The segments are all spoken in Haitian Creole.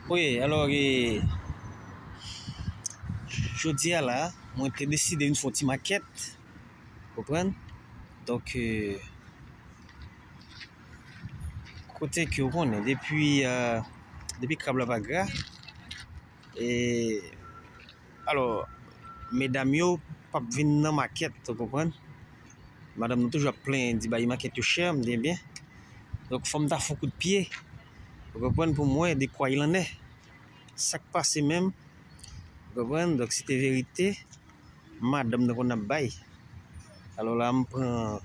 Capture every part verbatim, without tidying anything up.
Wi, alò, e, jodi a la, mwen te deside vin fè yon ti makèt, konprann? Donk, e, kote ke w konnen, depi, e, depi krab la pa gra, e, alò, medam yo p ap vin nan makèt, ou konprann? Madanm nan toujou ap plenyen, di bagay makèt yo chè, m di, ebyen, donk, fò m ta fè yon kout pye, ou konprann, pou m wè de kwa il en est. Sa k pase menm, ou konprann? Donk, se te verite, madanm nan konn ap bay. Alò la, m pran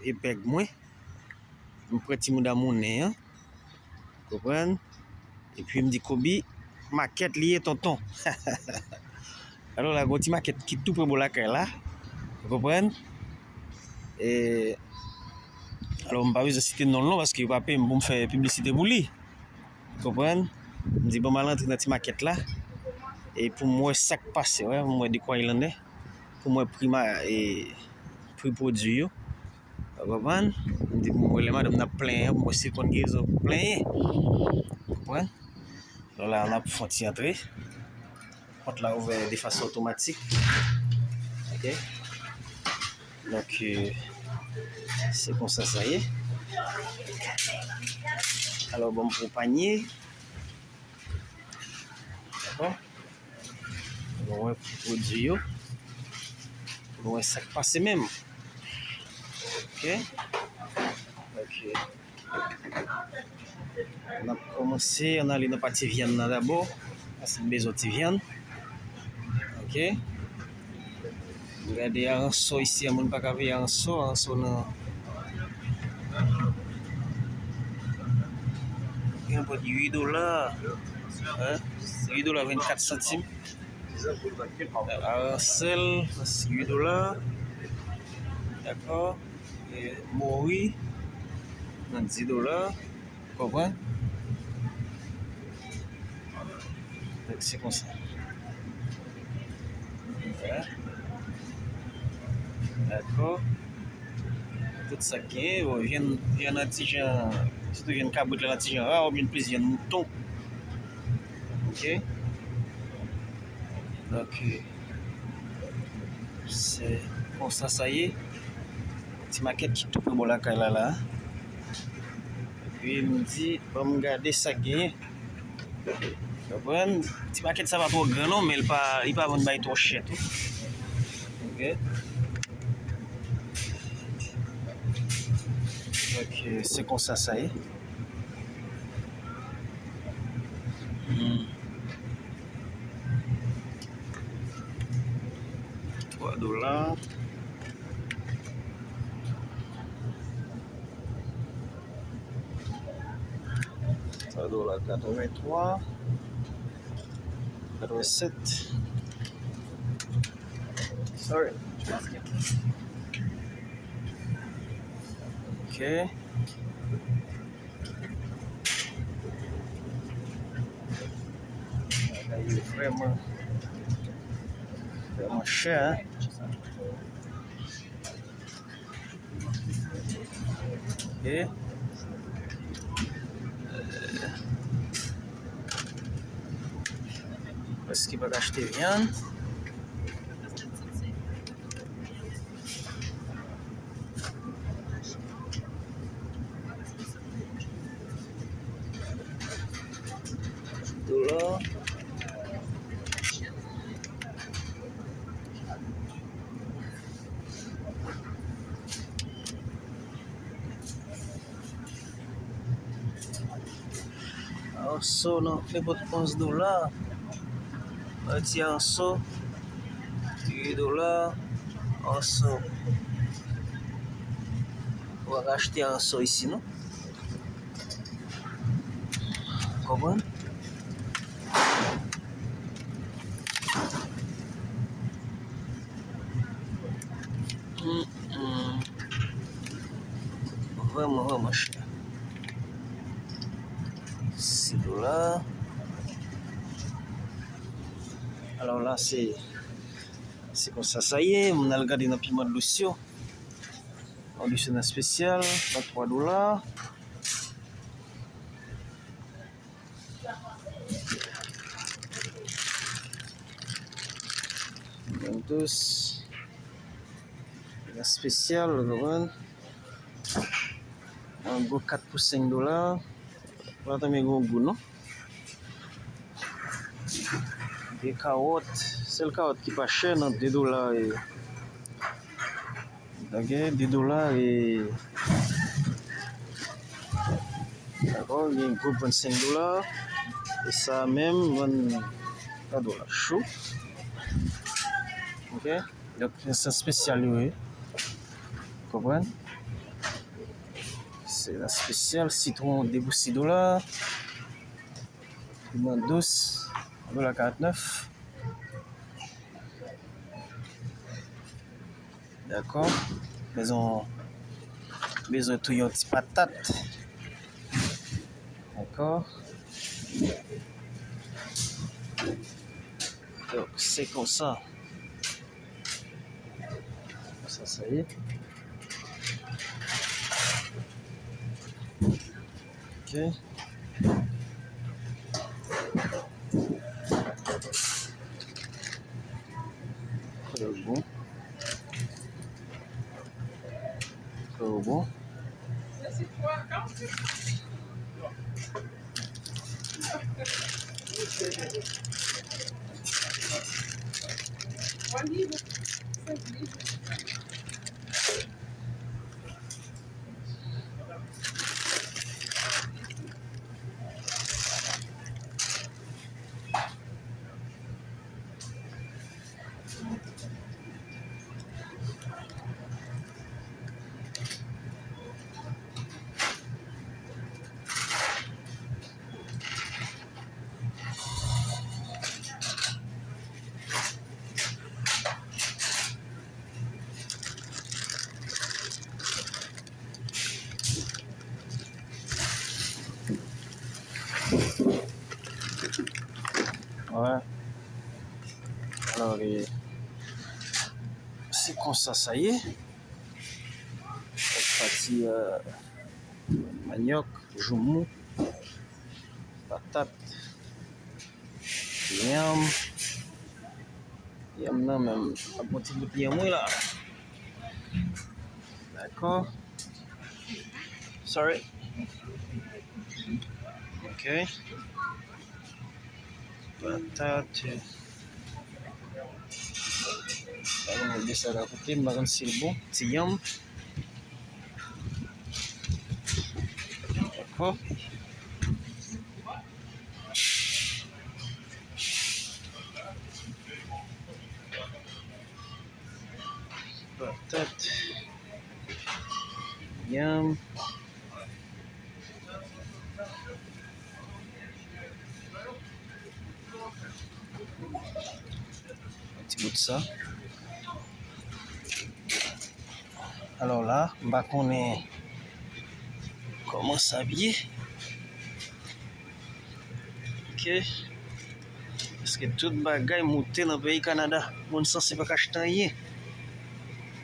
epèg mwen, m pran ti mouda mounen an, konprann? Epi m di, Kobe, makèt li ye, tonton. Alò la, gon ti makèt ki tou pre bò lakay la, ou konprann? E, alò, m pa bezwen site non l non, paske yo pa peye m pou m fè piblisite pou li. Konprann? M di, bon, m al antre nan ti makèt la. E pou m wè sa k pase, wè, pou m wè de kwa il en est. Pou m wè pri ma-, e, pri pwodui yo. Ou konprann? M di, pou m wè lè madanm nan ap plenyen, pou m wè si l konn gen rezon pou plenyen. Konprann? Lò la, n ap fè yon ti antre. Pòt la ouvè de fason otomatik. Ok. Donk, e, se konsa sa ye. Alò, ban m pran panye. Dakò? Nou wè pwodui yo. Nou wè sa k pase menm. Ok. Ok. N ap kòmanse, ann ale nan pati vyann nan dabò. Paske m bezwen ti vyann. Ok. Gade aransò isi a, moun pa ka peye aransò, aransò nan. Gen pou uit dola. Hein? Uit dola vennkat santim. Aransèl, uit dola. Dakò. E mori, nan dis dola. Konprann? Donk, se konsa. Ok. Dakò. Tout sa k genyen, bon, vyann, vyann nan ti jan, sitou vyann kabrit la nan ti jan ra, oubyen plis vyann mouton. Ok. Donk, se konsa sa ye. Ti makèt ki tou pre bò lakay la, la. Epi m di, ban m gade sa k genyen. Konprann? Ti makèt sa pa twò gran non, men li pa, li pa vann bagay twò chè tou. Ok. Donk, se konsa sa ye. Hmm. Twa dola. Twa dola katrevenntwa, katrevensèt. Sorry. Ok. Bagay yo vrèman, vrèman chè, hein? Ok. Èske pa ka achte vyann? Dola. Anso nan nenpòt onz dola. Yon ti anso, uit dola, anso. Ou pa ka achte anso isi non. Konprann? Hmm, hmm. Vrèman, vrèman chè. Sis dola. Alò la, se, se konsa sa ye. M al gade nan piman dous yo. Piman dous yo nan espesyal, nan twa dola. Dous. Espesyal, ou konprann? Yon gwo kat pou senk dola. Pa tanmen gen yon gou, non. De kawòt. Sèl kawòt ki pa chè nan de dola e, ok, de dola e, dakò, gen gwo vann senk dola. E sa menm vann kat dola. Chou. Ok. Donk, se espesyal yo ye. Konprann? Se espesyal, sitwon de pou sis dola. Piman dous, yon dola karantnèf. Dakò. Bezwen, bezwen tou yon ti patat. Dakò. Donk, se konsa. Sa, sa ye. Ok. Trè bon. Trè bon. Wè. Alò, e, se konsa sa ye. Fèk pati, euh, manyòk, joumou, patat, yanm. Yanm nan menm, ap yon ti bout yanm wi la. Dakò. Sorry. Ok. Patat. Alò, mwen de sa ka koute, m pa konn si l bon. Ti yanm. Dakò. Patat. Yanm. Ti bout sa. Alò la, m pa konnen kòman sa ap ye. Ok. Paske tout bagay moute nan peyi Kanada. Moun sanse pa ka achte anyen.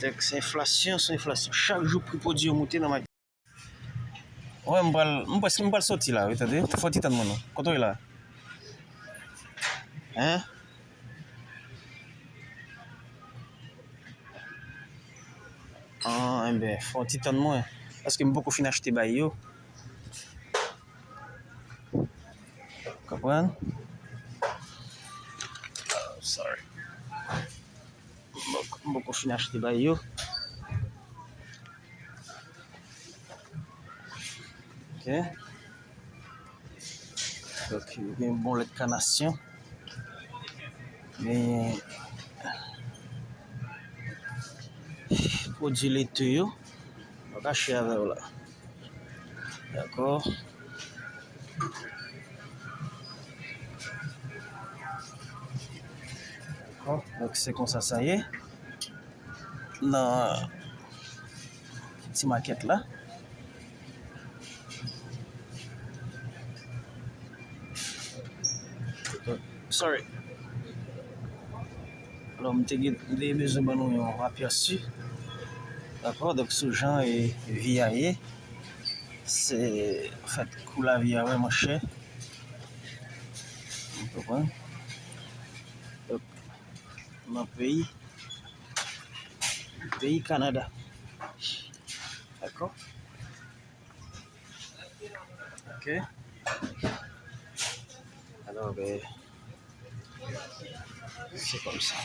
Tèks enflasyon sou enflasyon. Chak jou pri pwodui yo moute nan mache. Wè, m pral, m prèske, m pral soti la, wi, tande. Fò ti tann mwen non. Kote w ye la? Hein? Ah, enben, fò ti tann mwen. Paske m poko fin achte bay yo. Konprann? Oh, sorry. M poko, m poko fin achte bay yo. Ok. Donk, gen bon lèt kanasyon. Gen pwodui lete yo. Mwen ka share avè w la. Dakò. Dakò. Donk, se konsa sa ye. Nan ti makèt la. Sorry. Alò, m te gen, m te bezwen ban nou yon apèsi. Dakò? Donk, sou jan e vi a ye. Se, anfèt, kou lavi a vrèman chè. Ou konprann? Donk, nan peyi, Peyi Kanada. Dakò? Ok. Alò, ben, se kòmsa.